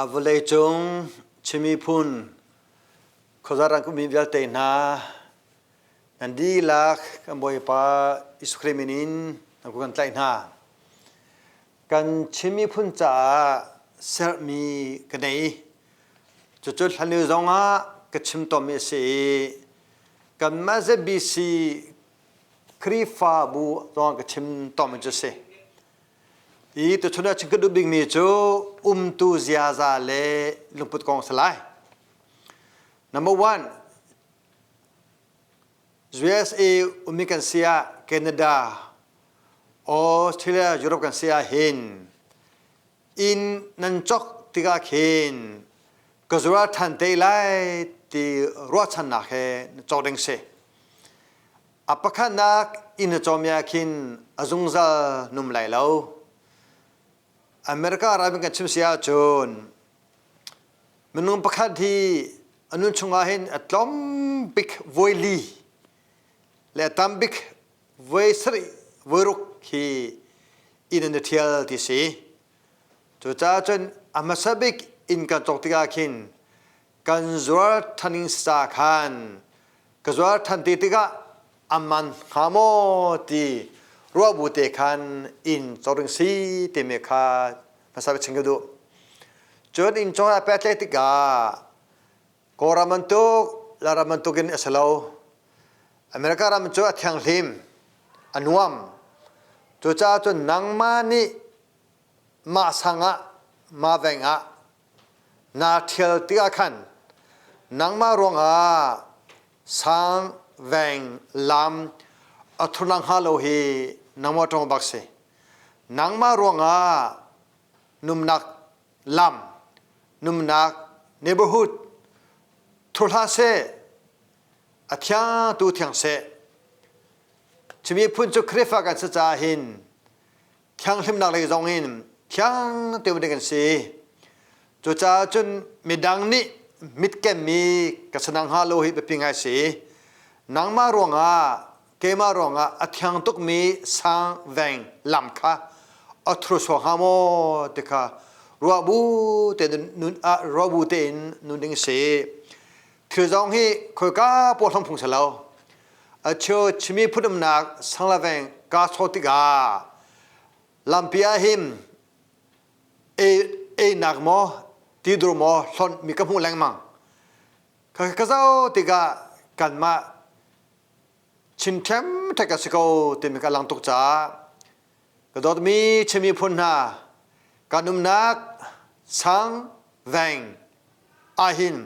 Vawleicung Chin miphun khuaza ram mi vialte hna nan dihlak kan Bawipa Jesuh Khrih min in nan kan tlaih hna. Kan Chin miphun caah sermi ka nei. Cucu hlanlio zongah ka chim tawnmi a si i kanmah ZBC Khrihfabu zongah ka chim tawnmi cu a si. Hi tuchun ah chim ka duh bikmi cu umtu ziaza le lungput kong a si lai. Number one, USA ummi kan si ah Canada, Australia, Europe kan si ah hin inn nan cawk tikah khin ka zuar ṭhan te lai ti ruahchannak he na cawk ding si. A pakhatnak inn na cawmi ah khin a zungzal num lai lo. America ram in kan chim si ahcun minung pakhat hi a nun chungah hin a tlawm bik voi li le a tam bik voi sarih voi ruk hi inn an i ṭhial ti si. Cucaah cun a hmasa bik inn kan cawk tikah khin kan zuar ṭhan sa khan ka zuar ṭhan ti tikah a man hnga maw ti ruah bu te khan inn cawk ding si timi kha hmasa bik chim ka duh. Cun inn cawk ah pehtlaih tikah Kawlram bantuk, Lairam bantuk in a si lo. America ram cu a thianghlim, a nuam. Cucaah cun nangmah nih mah sang ah, mah veng ah naa ṭhial tikah khan nangmah ruangah sang, veng, lam a thurnak hnga lo hi nangmah ṭong bak si. Nangmah ruangah numnak lam, numnak neighborhood thur hlah seh, a thiang tu thiang seh. Cumi phun cu Khrihfa kan si caah hin thianghlimnak lei zong in thiang te ding kan si. Cucaah cun midang nih mitkenmi ka sanang hnga lo hi biapi ngai si. Nangmah ruangah keimah ruangah a thiang tukmi sang veng lam kha a thur sua hnga maw ti kha ruah bu tein nun ah ruah bu tein nun ding si. Thil zong hi khoika paw hlong phung si lo. A cheu chimi phunumnak sanglaveng ka chaw tikah lampi ah hin einak maw tidur maw hlonh mi ka hmuh lengmang. Ka ka zoh tikah kanmah chin ṭhemṭhek a si ko timi ka lang tuk caah ka dawtmi Chin miphun hna kan umnak sang veng ahhin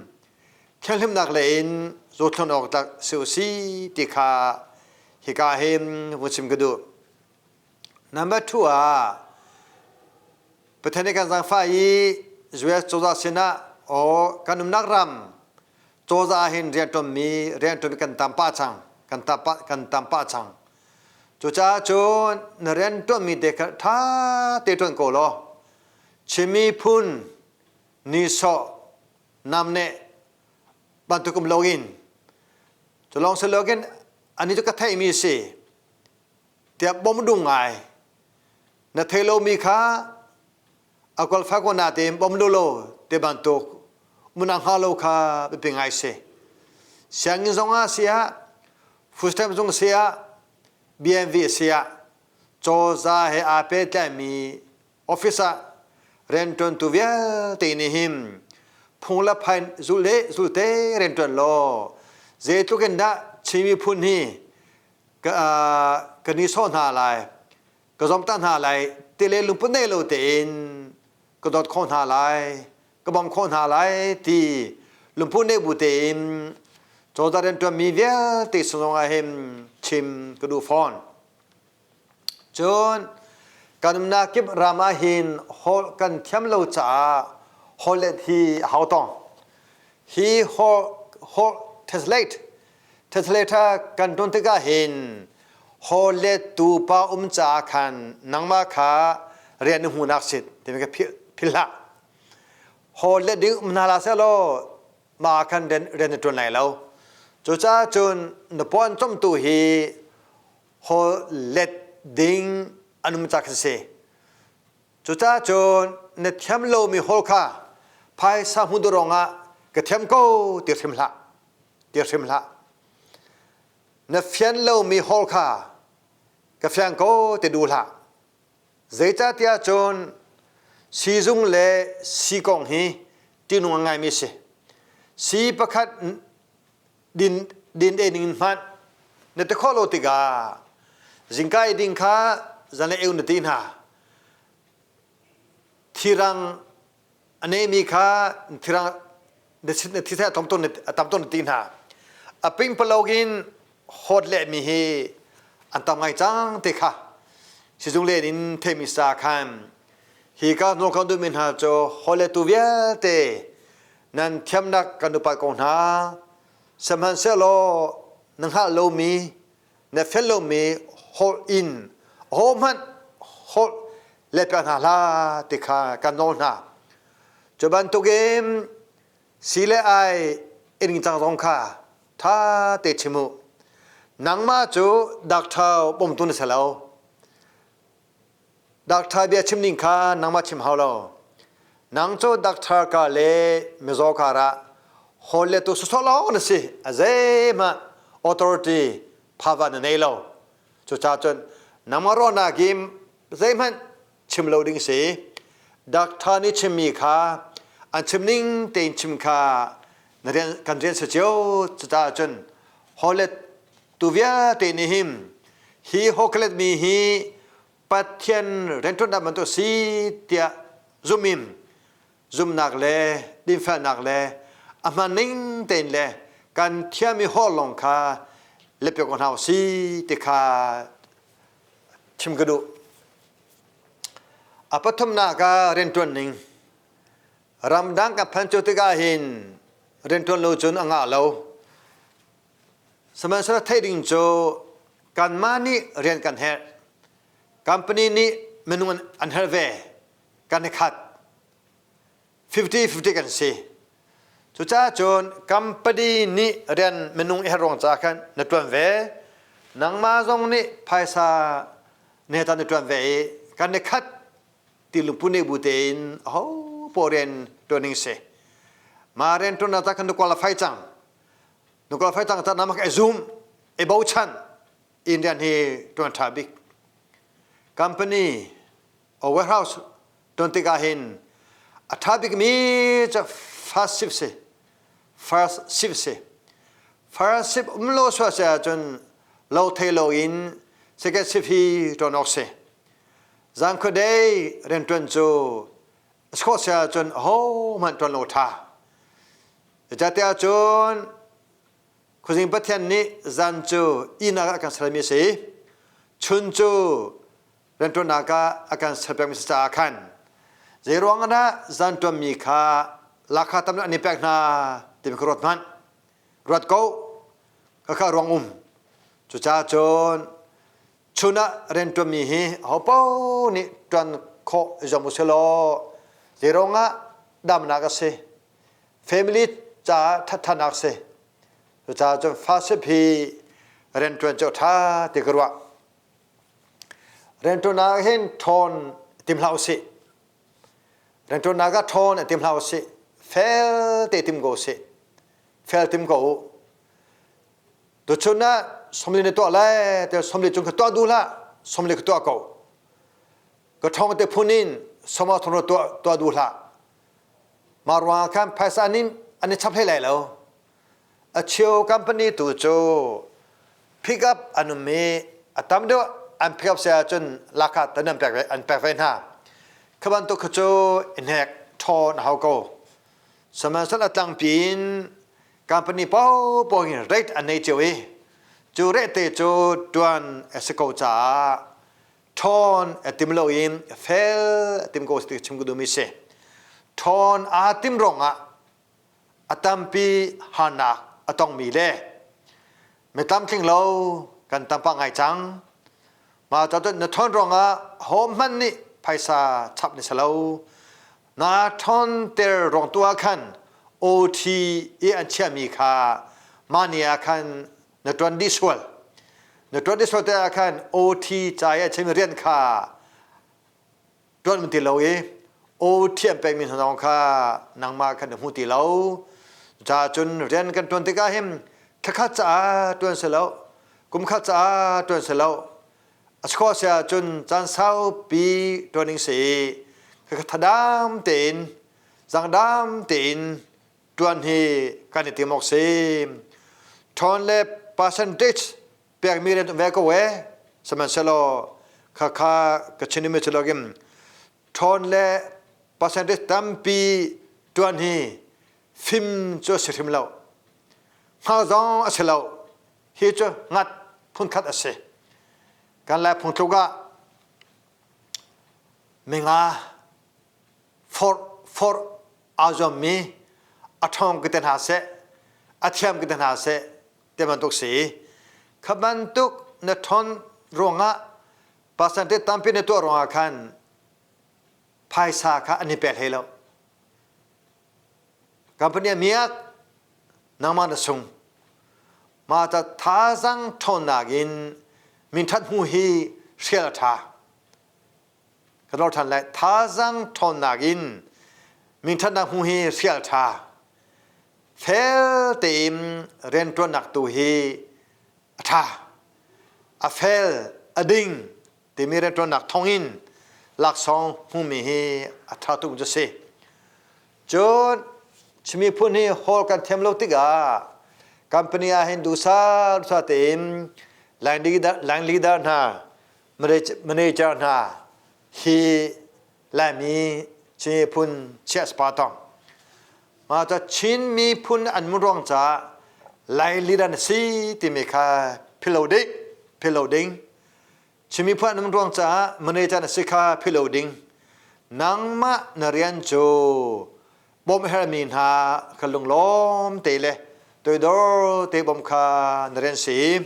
thianghlimnak lei in zawthlun awk tak si u si ti kha hika hin vun chim ka duh. Number 2 ah Pathian nih kan zaangfah i US cozah sinah aw kan umnak ram cozah ah hin rianṭuanmi rianṭuanmi kan tam pah cang kan tam pah kan tam pah cang. Cucaah cun na rianṭuanmi te kha ṭha te ṭuan ko law Chin miphun nisawh namneh bantuk um loin cu lawng si loin ani cu ka theihmi si tiah bawm duh ngai na thei lomi kha a qualify ko na tein bawm lu lo te bantuk munang hnga lo kha biapi ngai si sianginn zong ah siah food stamp zong siah BMV siah cawza he aa pehtlaimi office ah rianṭuantu vialte nih hin phung le phai zul le zulte rianṭuan law zeitluk in dah Chin miphun hi ka ka nisawh hna lai ka zomtah hna lai ti le lungput nei lo tein ka dawt khawh hna lai ka bawmh khawh hna lai ti lungput nei bu tein cozah rianṭuanmi vialte zong ah hin chim ka duh fawn. Cun kan umnak kip ram ah hin holh kan thiam lo caah holhlet hi a hau tong. Hi holh holh translate translator kan ṭuan tikah hin holhlettu pa um caah khan nangmah kha rian na hmuhnak sit timi ka philh hlah. Holhlet ding um hna hlah sehlaw mah ah khan rian na ṭuan lai lo. Cucaah cun na paw cawmtu hi holh ding an um cak si. Cucaah cun na thiam lomi holh kha Phaisa hmu duh ruangah ka thiam ko ti hrim hlah. Ti hrim hlah. Na fian lomi hall kha ka fiang ko ti duh hlah. Zeicahtiah cun siizung le sii kong hi ṭihnung a ngaimi si. Sii pakhat din din e ning hmanh na ti khawh lo tikah zingka i ding kha zanlei eu na ti hna. Thirang a neimi kha thirang na thi a tam tawn na ti hna. A pingpalok in hawt lehmi hi an tam ngai cang ti kha sizung len in theimi sa khan hi ka nawl kan duhmi hna cu hawletu vialte nan thiamnak kan upat ko hna sihmanhsehlaw na hngalh lomi na fel lomi holh in ahohmanh holh let piak hna hlah ti kha kan nawl hna cu bantukin si le ai in cang zong kha Tha te chim u. Nangmah cu doctor bawmtu na si lo. Doctor bia chim ning kha nangmah chim hau lo. Nang cu doctor ka le mizaw karah hawl le tu sawsawh lawng na si. A zeihmah authority power na nei lo. Cucaah cun nangmah ruahnak in zeihmanh chim lo ding si. Doctor nih chimmi kha an chim ning tein chim kha na rian kan rian si cio cucaah cun hawlet tu vialte nih hin hi hawklet mi hi Pathian rianṭuannak bantuk si tiah zum in zumnak le dinfelnak le a hman ning tein le kan thiami hawl lawng kha lepiak ko hna si ti kha chim ka duh. A pathumnak ah rianṭuan ning. Ramdang ka phan cu tikah hin rianṭuan lo cun a ngah lo. Sihmanhsehlaw theih ding cu kanmah nih rian kan herh. Company nih minung an herh ve. Kan i khat. 50-50 kan si. Cucaah cun company nih rian minung i herh ruang caah khan na ṭuan ve. Nangmah zong nih phaisa ne ta na ṭuan ve i kan i khat ti lungput ne bu tein aho poah rian ṭuan ding si. Mah rian ṭuannak ta khan na qualify cang. Na qualify cang ta nama ka zoom, i bochan in rian hi ṭuan ṭha bik. Company or warehouse ṭuan tikah hin a ṭha bikmi cu first shift si. First shift si. First shift um lo sual si ahcun lo thei lo in second shift hi ṭuan awk si. Zan khuadei rianṭuan cu a si khawh si ahcun ahohmanh ṭuan lo ṭha. Zeicahtiah cun Khuazing Pathian nih zan cu ihnak ah a kan sermi a si. Chun cu rianṭuannak ah a kan serpiakmi si caah khan zeiruang ah dah zan ṭuanmi kha lakha tam an i pek hna timi kha ruat hmanh. Ruat ko. Khakha ruang um. Cucaah cun chun ah rianṭuanmi hi ahopaoh nih ṭuan khawh i zuam u silaw zeiruang ah damnak a si family caah ṭhatṭhanak si cucaah cun fasip hi rianṭuan cu a ṭha ti ka ruah rianṭuannak hin ṭhawn tim hlah usih rianṭuannak ah ṭhawn tim hlah usih fel te tim ko usih fel tim ko u Tuchun ah somli na tuah lai te somli cung kha tuah duh hlah somli ka tuah ko ka ṭhawng te phun in soma thong tuah tuah duh hlah mah ruangah khan phaisa nin an i chap hlei lai lo a cheu company tu cu pick up an um i a tam deuh an pick up se ahcun lakah tan an pek an pek ve hna kha bantuk kha cu i hnek ṭhawn a hau ko sihmanhsehlaw a tlangpi in Company paohpaoh hin rate an nei cio i cu rate cu ṭuan a si ko caah ṭhawn a tim loin fel a tim ko ti chim ka duhmi si. Ṭhawn aa tim ruangah a tampi harnak a tongmi le mi tlamtling lo kan tam pah ngai cang. Mah cun na ṭhawn ruangah hohmanh nih phaisa chap ni si lo. Na ṭhawnter ruang tu ah khan OT i an chiahmi kha mah ni ah khan na ṭuan dih sual. Na ṭuan dih sual te ah khan OT ca i a chimmi rian kha ṭuan ti lo i Aw thiam pekmi hna zong kha nangmah khan na hmu ti lo. Cucaah cun rian kan ṭuan tikah hin thlakhat caah ṭuan si lo, kumkhat caah ṭuan si lo. A si khawh si ahcun caan saupi ṭuan ding si i khakha thadam tein, zangdam tein ṭuan hi kan i tim awk si. Ṭhawn le percentage pekmi rian um ve ko ee. Sihmanhsehlaw khakha ka chin mi cu lokin ṭhawn le percentage tampi ṭuan hi fim cu a si hrim lo. Hngal zong a si lo. Hi cu ngat phunkhat a si. Kan Lai phungthluk ah minga forh forh aa zuammi a ṭhawng ki te hna seh, a thiam ki te hna seh ti bantuk si. Kha bantuk na ṭhawn ruangah percentage tampi na tuah ruangah khan phaisa kha an i pek hlei lo. Company a miak, nangmah na sung. Mah ta thazaang ṭhawnnak in minṭhat hmu hi hrial a ṭha. Ka dor ṭhan lai. Thazaang ṭhawnnak in minṭhatnak hmu hi hrial ṭha. Fel tein rianṭuannak tu hi a ṭha. A fel, a ding timi rianṭuannak thawngin laksawng hmumi hi a ṭha tuk cu si. Cun Chin miphun hi hawl kan thiam lo tikah company ah hin duhsah duhsah tein line leader, line leader hna, manager hna hi Laimi Chin miphun chiah spa tong. Mah ca Chin miphun an mun ruang caah Lai leader na si timi kha philo ding, philo ding. Chin miphun an um ruang caah manager na si kha philo ding. Nangmah na rian cu bawmh hermi hna kha lunglawm te le toidor te bawmh kha na rian si.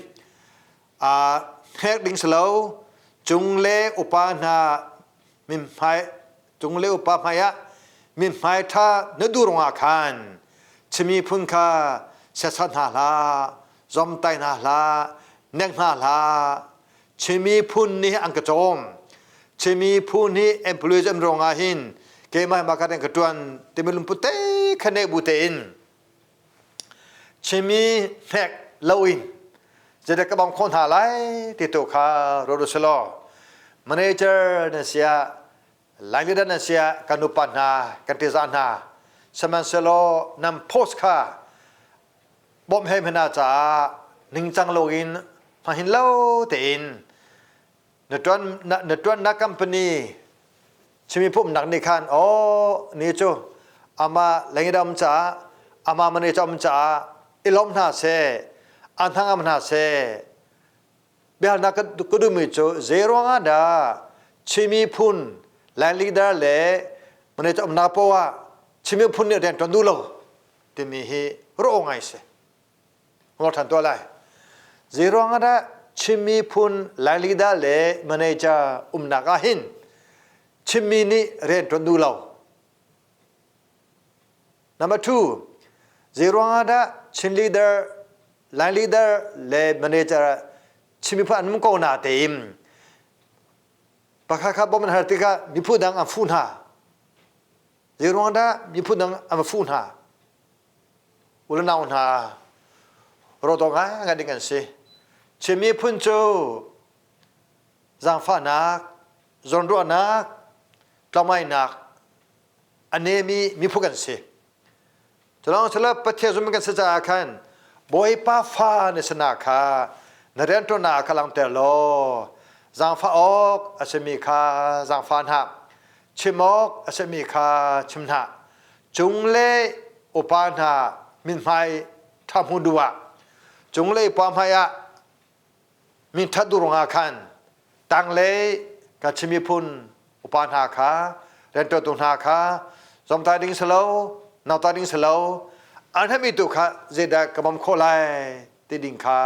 A hnek ding si lo, cung le upa hna mithmai cung le upa hmai ah mithmai ṭha na duh ruangah khan Chin miphun kha siasat hna hlah, zomtai hna hlah, nek hna hlah. Chin miphun nih an ka cawm. Chin miphun hi employees an ruangah hin keimah mah ka ka ṭuan timi lungput te kha neh bu tein Chinmi hnek loin zeidah ka bawmh khawh hna lai ti tu kha ruat u sih law manager nan si ah line leader nan si ah kan upa hna kan ṭihzah hna sihmanhsehlaw nan post kha bawmh he hna caah ningcang loin hmahin lo tein na ṭuan na ṭuannak company chimi pumhnak nih khan aw ni cu amah lengidam caah amah manager um caah i lawm hna seh a hnangam hna seh biahalnak ka duhmi cu zei ruangah dah Chin miphun line leader le manager umnak poah ah Chin miphun nih rian ṭuan duh lo timi hi ruah ngai si Ngol ṭhan tuah lai. Zei ruangah dah Chin miphun line leader le manager umnak ah hin Chinmi nih rian ṭuan duh lo? Number two, zei ruangah dah Chin leader, line leader le manager Chin miphun an um ko na tein pakhat kha bawmh an har tikah miphun dang an fuh hna. Zei ruangah dah miphun dang an va fuh hna? U le nau hna rawdawh ngaingai ding an si. Chin miphun cu zaangfahnak, zawnruahnak, tlawmainak a nemi miphun kan si. Culawng sila Pathian zum kan si caah khan Bawipa fa na si nak kha na rianṭuannak kha langhter law zaangfah awk a simi kha zaangfah hna chim awk a simi kha chim hna cung le upa hna mithmai ṭha hmu duh ah cunglei upa hmai ah min ṭhat duh ruangah khan tanglei ka Chin miphun upa hna kha rianṭuantu hna kha zomtai ding si lo nauta ding si lo an herhmi tu kha zeidah ka bawmh khawh lai ti ding kha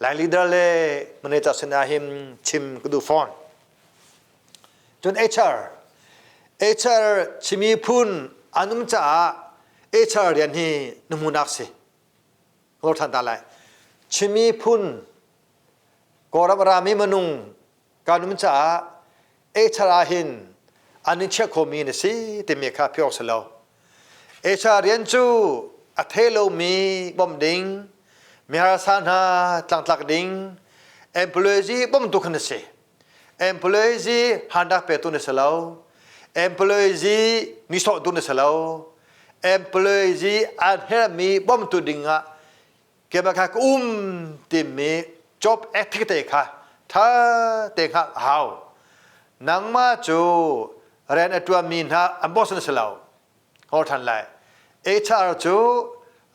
lai leader le manager sinah hin chim ka duh fawn. Cun HR HR Chin miphun an um caah HR rian hi na hmuhnak si. Ngol ṭhan ta lai. Chin miphun Kawlram rami minung kan um caah HR ah hin An in chiah khomi na si timi kha phih awk si lo. HR rian cu a thei lomi bawmh ding, miharsa hna tlangtlak ding, employee bawmtu kha na si. Employee handak petu na si lo. Employee nisawhtu na si lo. Employee an herhmi bawmtu ding ah keimah kha ka um timi job ethic te kha tha te hngalh a hau. Nangmah cu rian a ṭuanmi hna an boss na si lo. Hor ṭhan lai. HR cu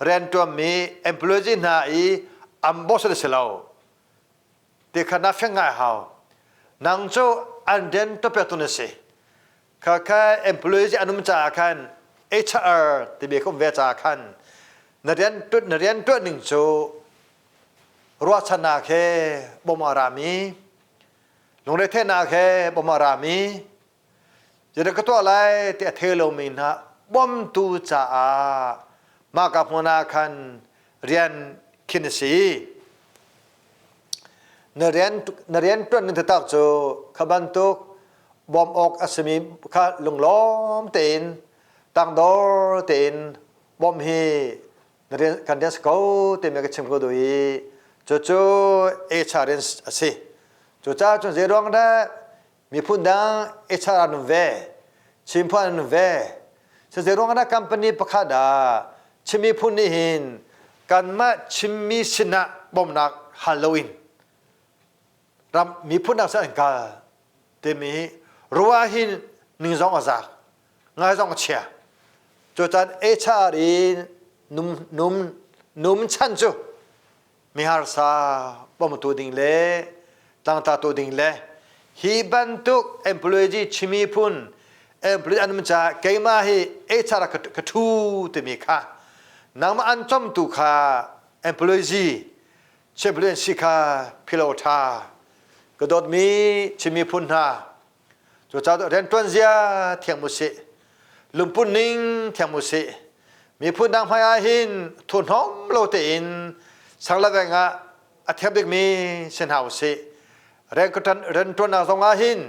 rian ṭuanmi employee hna i an boss na si lo. Ti kha na fiang ngai hau. Nang cu an rian ṭuanpiaktu na si. Kha kha employee an um caah khan HR timi ka um ve caah khan na rian na rian ṭuan ning cu ruahchannak he bawm a rami lungretheihnak he bawm a rami zeidah ka tuah lai ti a thei lomi hna bawmtu caah mah ka hmun ah khan rian khin a si. Na rian na rian ṭuan ning taktak cu kha bantuk bawmh awk a simi kha lunglawm tein tangdor tein bawmh hi na rian kan rian si ko timi ka chim ko duh i cucu HR rian a si. Cucaah cun zei ruang dah miphun dang HR an um ve, Chin phun an um ve. Zei ruang dah company pakhat ah Chin miphun nih hin kanmah Chinmi sinah bawmhnak hal loin ram miphun dang sin an kal timi ruah hin ning zong a zak ngai zong a chia. Cucan HR in num num num chan cu miharsa bawmtu ding le tlangtlatu ding le hi bantuk employee chimi phun employee an um caah keimah hi HR ka ṭhu timi kha nangmah an chomtu kha employee chaplain si kha philo ṭha ka dawtmi chimi phun hna Cucaah rianṭuan zia thiam usih. Lungput ning thiam usih. Miphun dang hmai ah hin thurhnawm lo tein sanglaveng ah a thiam bikmi si hna usih. Rianṭuannak zong ah hin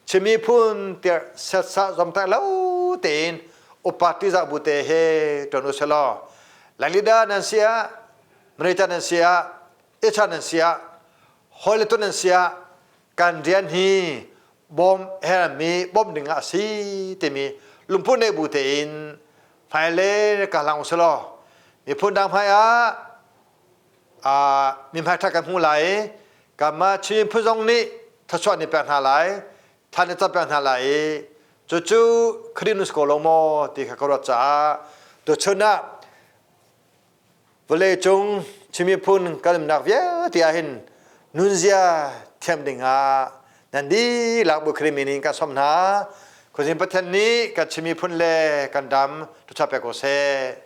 Chin miphun tiah setsah zomtaih lo tein upa ṭihzah bu te he ṭuan usih law Lailida nan si ah, Manager nan si ah, HR nan si ah, hawi le tun nan si ah kan rian hi bawm hermi bawmh ding ah a si timi lungput neih bu tein hmailei ka hlang usih miphun dang hmai ah mi hmai ṭha kan hmu lai i kanmah Chin miphun zong nih thluachuah ni pek hna lai thla ni cam pek hna lai i cucu Khrih nu si ko lo maw ti kha ka ruat caah tuchun ah Vawleicung Chin miphun kan umnak vialte ahhin nunzia thiam dingah nan dihlak bu Khrih min in kan sawm hna. Khuazing Pathian nih kan Chin miphun le kan ram thluachuah pek ko seh.